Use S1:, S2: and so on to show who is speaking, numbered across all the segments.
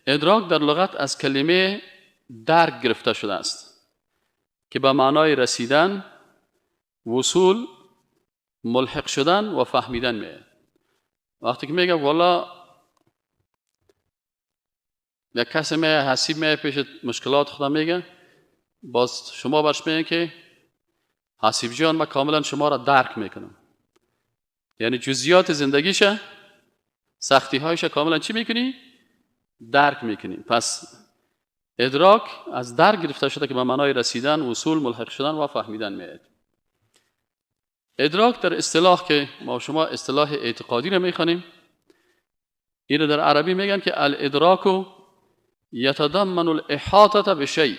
S1: ادراک در لغت از کلمه درک گرفته شده است که به معنای رسیدن، وصول، ملحق شدن و فهمیدن میه. وقتی که میگه والا یک کسی میه حسیب میه پیش مشکلات خدا میگه، باز شما برش میگه که حسیب جان من کاملا شما را درک میکنم، یعنی جزئیات زندگیشه، سختی هایش کاملا چی میکنی؟ درک میکنی. پس ادراک از درک گرفته شده که به معنای رسیدن، وصول، ملحق شدن و فهمیدن میاد. ادراک در اصطلاح که ما شما اصطلاح اعتقادی رو میخوانیم، این رو در عربی میگن که الادراک یتضمن الاحاطه بشیء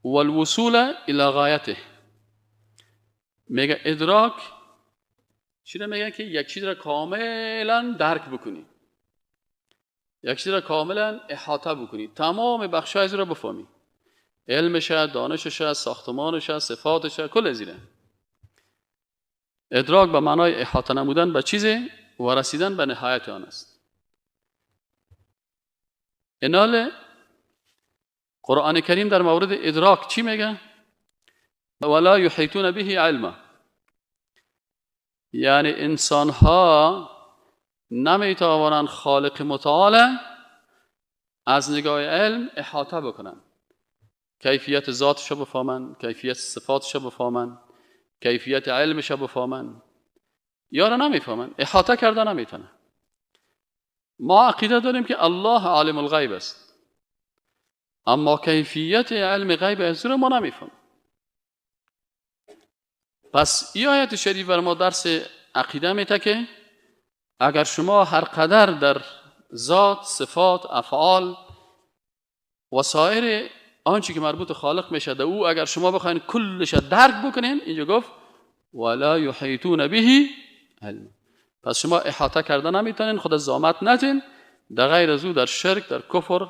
S1: والوصول الى غایته. میگه ادراک چی رو میگن؟ که یک چیز را کاملا درک بکنی، یک چیز را کاملا احاطه بکنی، تمام بخش‌های از را بفهمی، علمش، دانشش، ساختمانش، صفاتش، کل از اینه. ادراک به معنای احاطه نمودن به چیزی و رسیدن به نهایت آن است. انال قرآن کریم در مورد ادراک چی میگه؟ ولا یحیطون به علما، یعنی انسان ها نمیتوانند خالق متعال از نگاه علم احاطه بکنن، کیفیت ذاتش بفهمن، کیفیت صفاتش بفهمن، کیفیت علمش بفهمن، یا را نمیفهمن، احاطه کرده نمیتونن. ما عقیده داریم که الله عالم الغیب است، اما کیفیت علم غیب از رو ما نمیفهمیم. پس این آیت شریف بر ما درس عقیده میده که اگر شما هر قدر در ذات، صفات، افعال و سایر آنچه که مربوط خالق میشه در او اگر شما بخواین کلش درک بکنین، اینجا گفت ولا یحیطون به علم. پس شما احاطه کرده نمیتونین، خود زامت نتین، در غیر از او در شرک، در کفر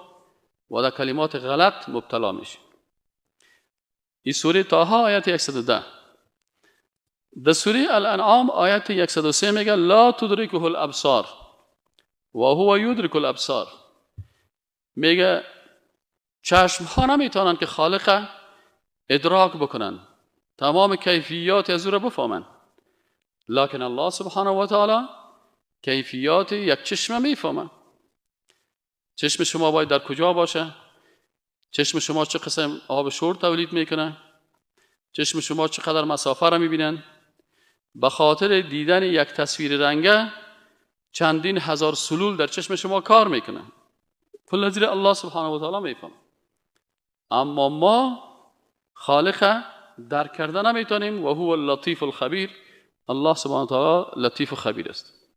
S1: و در کلمات غلط مبتلا میشین. این سوره طه آیت 110. در سوره الانعام آیت 103 میگه لا تدرکه الابصار و هو یدرک الابصار. میگه چشم ها نمیتونن که خالق ادراک بکنن، تمام کیفیات از او را بفهمن، لکن الله سبحانه و تعالی کیفیات یک چشم میفهمن. چشم شما باید در کجا باشه، چشم شما چه قسم آب شور تولید میکنه، چشم شما چقدر مسافه را میبینن. به خاطر دیدن یک تصویر رنگه چندین هزار سلول در چشم شما کار میکنه. کل زیر الله سبحانه و تعالی میفهم. اما ما خالق درک کرده نمیتونیم و هو اللطیف الخبیر. الله سبحانه و تعالی لطیف و خبیر است.